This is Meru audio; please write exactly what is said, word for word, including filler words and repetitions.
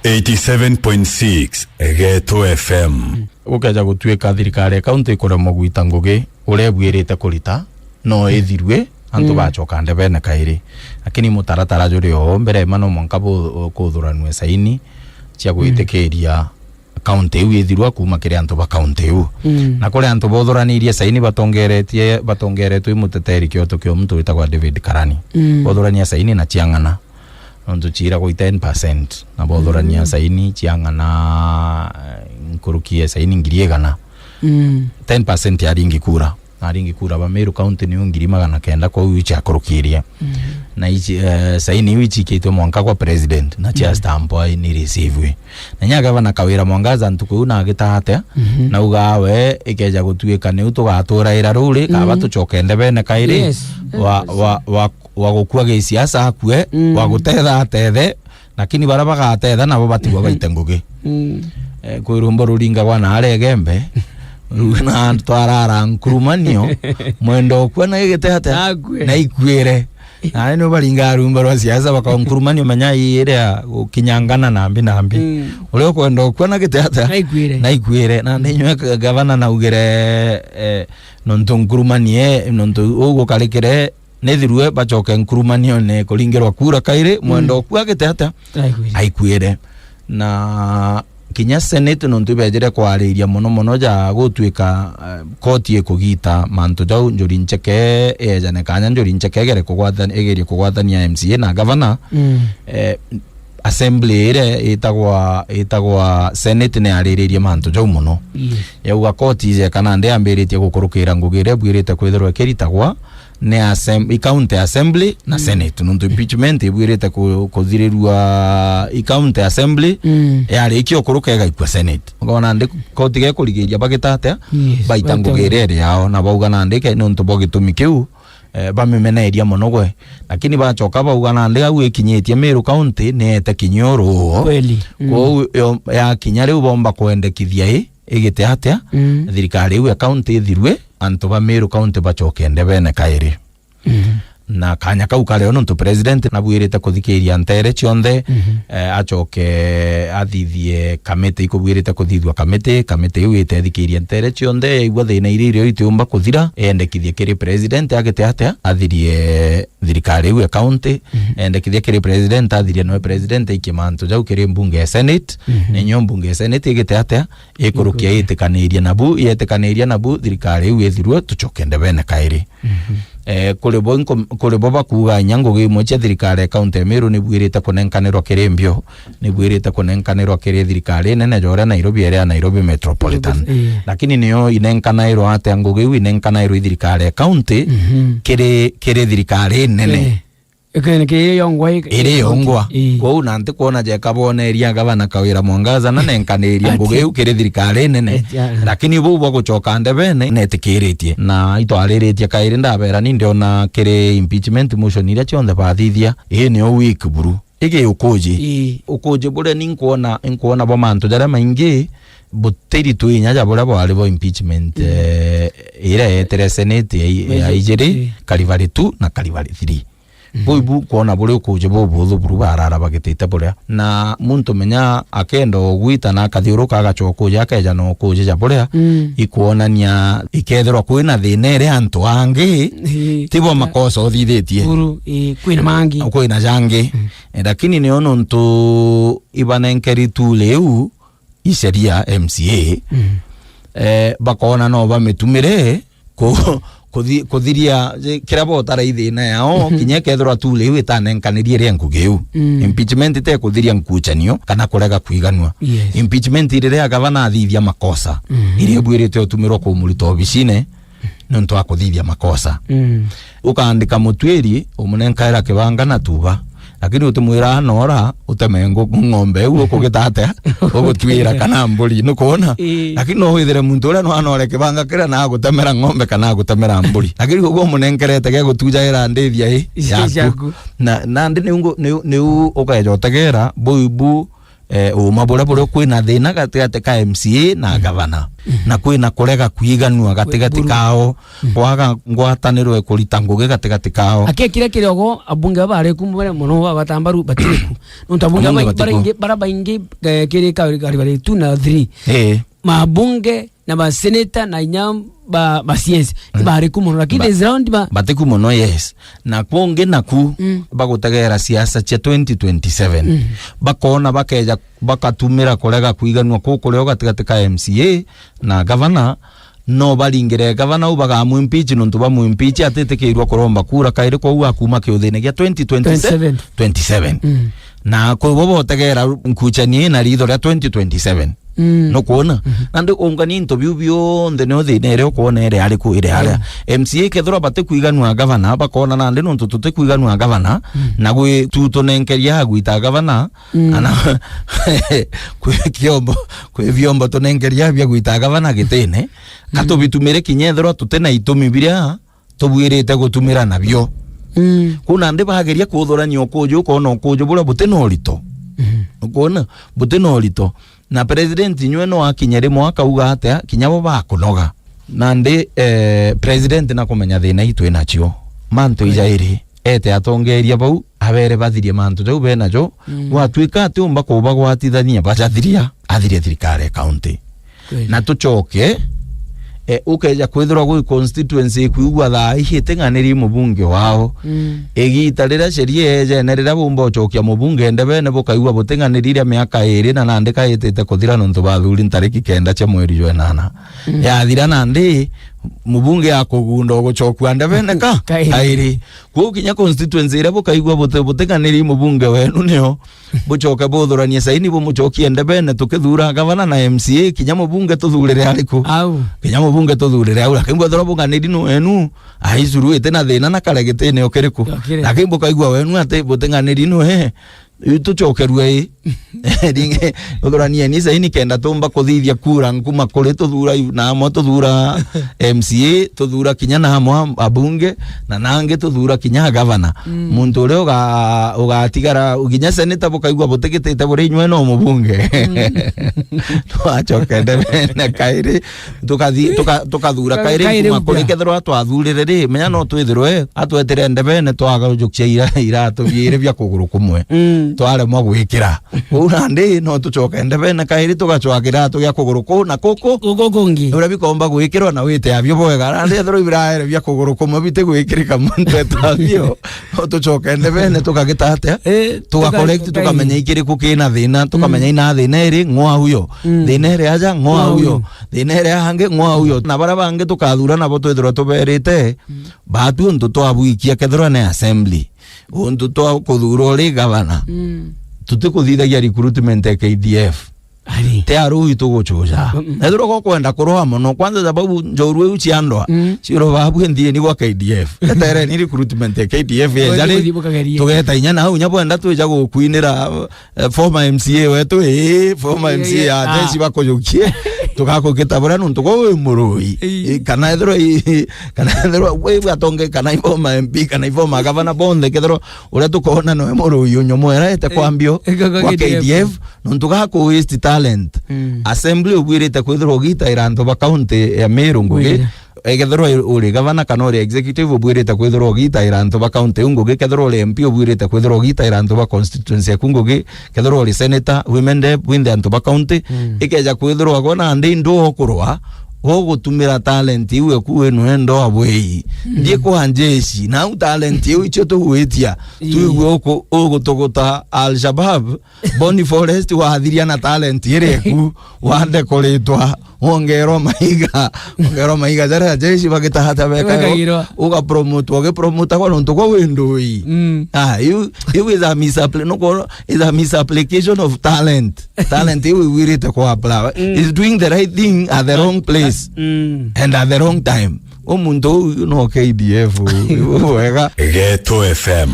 eighty seven point six Geto F M. Gukeja gutuika thirikari ya kaunti ikuremwa gwita ngugi uria ibwirite kurita, no ithirue, antu bacoka ndebene kairi. Lakini mutaratara juri o mbere, ma no mwanka bu-, kuthuranue saini cia gwitikiria kaunti iu ithirua kuuma kiri antu ba kaunti iu. Na kuri antu bothuranirie saini batongeretie, batongeretwe i muteteri kioto kio muntu witagwa David Karani. Bothurania saini na ciang'ana. Nontu ciiragwa i ten percent, na bothurania saini ciang'ana, eh, nkuruki ya saini ngiri igana. Ten percent yaringi kura. Naringi kura ba Meru County niu ngiri magana kenda, kwou iu ciakurukirie. Na ici, eh, saini iu icikitwe mwanka kwa president, na cia stampwa ni receive. Na nya gavana Kawira Mwangaza ntuku iu nagita atia, nauga we ikeja gutuika niu tugaturaira ruri, kaba tucoke ndebene kairi, wa, wa, wa wa gukua gisiasa akue, wa gutetha atethe, lakini baria bagatetha nabo batigwa baite ngugi. Eh, kwi rumbo ruringagwa na aria Igembe, ruga na antu twarara nkurumanio, mwenda ukua na igite atia? Na ikuire. Na ni baringaga rumbo rwa siasa bakauga nkurumanio menya ii iria gukinyangana nambi nambi. Uria ukwenda ukua na gite atia? Na ikuire. Na ndinywe gavana naugire, eh, nontu nkurumanie, nontu uu gukarikire, nithirue bacoke nkurumanione kuringirwa kura kairi, mwenda ukua agite atia? Aikuire. Aikuire. Na kinya Senate nontu ibejire kwariria mono mono ja gutuika, eh, koti ikugita mantu jau, Njuri Ncheke ejane kanya, Njuri Ncheke igere kugwathan-, igerie kugwatania M C A na gavana. Eh, assembly iria itagwa, itagwa Senate ni yariririe mantu jau mono. Yauga koti ije kana ndi ambiritie gukurukira ngugi iria ibwirite kwithirwa ikiritagwa ni assem-, i county assembly na senate, nontu impeachment ibwirite ku-, kuthirirua i county assembly, yarikia ukuruka igaikua senate. Ukona ndi koti gekurigiria bagita atia? Baita ngugi iria iri yao, na bauga nandi ke nontu bwa gitumi kiu, eh, bamimeneria mono gwe. Lakini bacoka bauga nandi au ikinyitie Meru County ni ete kinya uruo. Kweli. Kwou yo, yakinya riu bomba kwendekithia i, igite atia? Thirikari iu ya county ithirue, antu ba Meru County bacoke ndebene kairi. Na kanya kau kario nontu president nabwirite kuthikiria ntere cionthe, eh, acoke athithie kamiti ikubwirite kuthithua kamiti, kamiti iu ithethikirie ntere cionthe, yaigua thina iria irio itiumba kuthira, yendekithie kiri president agite atia? Athirie thirikari iu ya county, endekithia kiri president, athirie noe president aikie mantu jau kiri mbunge ya senate, nenyo mbunge ya senate igite atia? Ikurukia itikaniria nabu, yetikaniria nabu, thirikari iu ithirue, tucoke ndebene kairi. Eh, kuri bo nko-, kuri bo bakuuga inya ngugi imwe cia thirikari ya county ya Meru nibwirite kunenkanirwa kiri mbio, nibwirite kunenkanirwa kiri thirikari nene, ja uria Nairobi iri ya Nairobi Metropolitan. Lakini niyo inenkanairwa atia ngugi iu inenkanairwa i thirikari ya county kiri, kiri thirikari nene? Iri yongwa. Kwou na ntikwona jeka boneria gavana Kawira Mwangaza na nenkaniria ngugi iu kiri thirikari nene. Lakini bau bwa gucoka ndebene netikiritie. Na itwariritie kairi ndabera ni ndiona kiri impeachment motion iria cionthe bathithia. Ii niyo weak buru. Igi ukuji. Ukuji buria ni nkwona, nkwona bwa mantu jaria maingi butiri twinya ja buria bwari bwa impeachment, eh, iria yetire senate ya, ya ijiri, Karivari two na Karivari three. Buu ibu kwona buria ukuji bubuthu buru barara bagitite buria. Na muntu menya akenda ugwita na akathiuruka agacoka ukuji akeja na ukuji ja buria, ikwonania ikethirwa kwina thina iria antu angi tibo makosa uthithitie. Kwina mangi. Kwina jangi. Eh, lakini nio nontu ibanenkeri tu riu, i sheria M C A, eh, bakona no bamitumire ku-, kuthi-, kuthiria, kiria botara ithina yao, kinya ikethirwa tu riu itanenkanirie ria ngugi iu. Impeachment ite kuthiria nkuchanio kana kurega kwiganua. Impeachment iri riria gavana athithia makosa, iria ibwirite utumirwa kumurita obicine, nontu wa kuthithia makosa. Ukaandika mutwiri, umunenkaira kibanga na tuba, lakini utimwira anora uteme ngu-, ng'ombe iu ukugita atia? Ugutwira kana mburi, nukwona? Lakini no withire muntu uria no anore kibanga kiria na agutemera ng'ombe kana agutemera mburi. Lakini uguo umunenkerete gia gutujaira ndithia i yaku. Na, nandi niu ngu-, niu, niu ukeja utegera, buu ibu eh, uma buria, buria kwina thina gatigati ka M C A na gavana. Na kwina kurega kwiganua gatigati kao, kwaga ngwataniro ya kurita ngugi gatigati kao. Akekire kiriogo, abunge baba bari ku mbere mono, babatamba ru batiri ku. Nontu abunge Abunge baba batiku. Baringi, bara baingi, eh, kiri ka, ka, ka, two na three. Eh. Mabunge na maseneta na inya ba, ba C S, bari ku mono, lakini Ba- this round ba- Batiku mono, yes. Na kungi naku, bagutegera siasa cia twenty twenty-seven. Bakona bakeja bakatumira kurega kwiganua ku kurio gatigati ka M C A na gavana, no baringire gavana u bagamwimpeach, nontu bamwimpeach atitikirwa kuromba kura kairi, kwou akuma kiuthine gia twenty twenty-seven. Twenty-seven. Na kwi bo botegera nkuchanie na ritho ria twenty twenty-seven. Nukwona? Nandi ungania into biu bionthe, nio thina iria ukwona iri ariku, iri aria. M C A kethirwa batikwiganua gavana, bakona nandi nontu tutikwiganua gavana, na gwi tu tunenkeria agwita gavana, kana kwi kiombo, kwi biombo tunenkeria bia gwita gavana gitine, ka tubitumire kinya ethirwa tutina itumi biria tubwirite gutumira nabio. Kuu nandi bageria kuthurania ukuju, ukona ukuju buria butina urito. Ukona? Butina urito. Na president nywe no akinye rimwe akauga atia, kinya bo bakunoga. Nandi, eh, president nakumenya thina itwi nacio. Mantu ijairi, ete atongeria bau, abere bathirie mantu jau benajo, gwatuika ati umba kubagwatithania bajathiria, athirie thirikari ya county. Kweli. Na tucoke, eh, ukeja kwithirwa gwi constituency ikuigua thaa ii iting'aniri mubunge wao. Igita riria sheria ejene riria bumba ucokia mubunge ndebene bukaigua buting'aniri ria miaka iri na nandi kaitite kuthira nontu bathuri ntariki kenda cia mweri jwa enana. Yathira nandi mubunge akugunda ugucokua ndebene ka Kairi. Kairi. Kwou kinya constituency iria bukaigua buti-, buting'aniri mubunge wenu nio bucoke buthuranie saini bumucokie ndebene, tukithura gavana na M C A, kinya mubunge tuthurire ariku? Au. Kinya mubunge tuthurire au, lakini bwethirwa bung'aniri nu enu, aicuru iti na thina na kare gitine o kiriku. O kiriku. Lakini bukaigua wenu ati buting'aniri nu, eh, yu tucokerue i. Ringi, uthuranieni saini kenda tumba kuthithia kura nkuma kuri tuthura yu, na amwe tuthura M C A, tuthura kinya na amwe abunge, na nangi tuthura kinya gavana. Muntu uria uga-, ugatigara, kinya seneta bukaigua butigitite buri inywe no mubunge. Twacoke ndebene kairi, tukathi-, tuka-, tukathura Ka-, kairi kairi kuma kuri mpya. Kethirwa twathurire ri, menya no twithirwe atwetire ndebene twagajukia ira-, iratu biiri bia kuguru kumwe. Twaremwa gwikira. Kuu nandi no tucoke ndebene kairi tugacwakira tugia kuguru kuu na kuku. Kuku kungi. Uria bikomba gwikirwa na wite abio bwega. Nandi ethirwa ibiraere bia kuguru kumwe bitigwikirika muntu etabio. No tucoke ndebene tugagita atia? Eh, tuga tuga-, correct, tuga-, tukamenya ikiriku kina thina, tukamenya ina thina iri, ng'oa huyo. Thina iri aja, ng'oa huyo. Thina iri angi, ng'oa huyo. Na baria bangi tukathura nabo twithirwa tuberite, batu untu twabwikia kethirwa ni assembly. Untu twa kuthura uri gavana, tutikuthithagia recruitment ya K D F. Ari. Ti arui tugucuja. Ethirwa gokwenda kuroa mono, kwanza sababu njorua iu cia ndwa, ciroba bwe nthieni gwa K D F. Etereni recruitment ya K D F yeja ri, bukagerie. Tugeta inya nau, inya bwenda twija gukwinira, eh, former M C A wetu, ii, former M C A ya jeshi bakujukie, tugakugita buria nuntu gwe wi murui. Ii. Ii, kana ethirwa ii, kana ethirwa wi atonge, kana i former M P, kana i former governor, bonthe kethirwa uria tukona noe murui unyomwera ete kwambio gwa K D F, nuntu gaku waste talent. Assembly ubwirite kwithirwa ugitaira antu ba county ya Meru ngugi. Egethirwa uri gavana kana uri executive, ubwirite kwithirwa ugitaira antu ba county iu ngugi. Kethirwa uri M P, ubwirite kwithirwa ugitaira antu ba constituency yaku ngugi. Kethirwa uri senator, women rep, bwinthe antu ba county, ikeja kwithirwa gwe nandi ndu okurwa, gugutumira talent iu eku wenu endo abwei. Ndie kwa njeshi, nau talent iu icio tugwitia, twigue uku-, ugutuguta Al-Shabaab, Boni Forest wathiria na talent iri eku, wadekoritwa, wongerwa maiga, wongerwa maiga jaria jeshi bagitahata beka, ugapromotwa, ugipromotagwa nontu gwa windui. Ah, you, you is a misappli-, nuko is a misapplication of talent. Talent iu igwirite kwa apply. Is doing the right thing at the wrong place and at the wrong time. Umuntu uyu no K D F uyu, wega. Geto F M.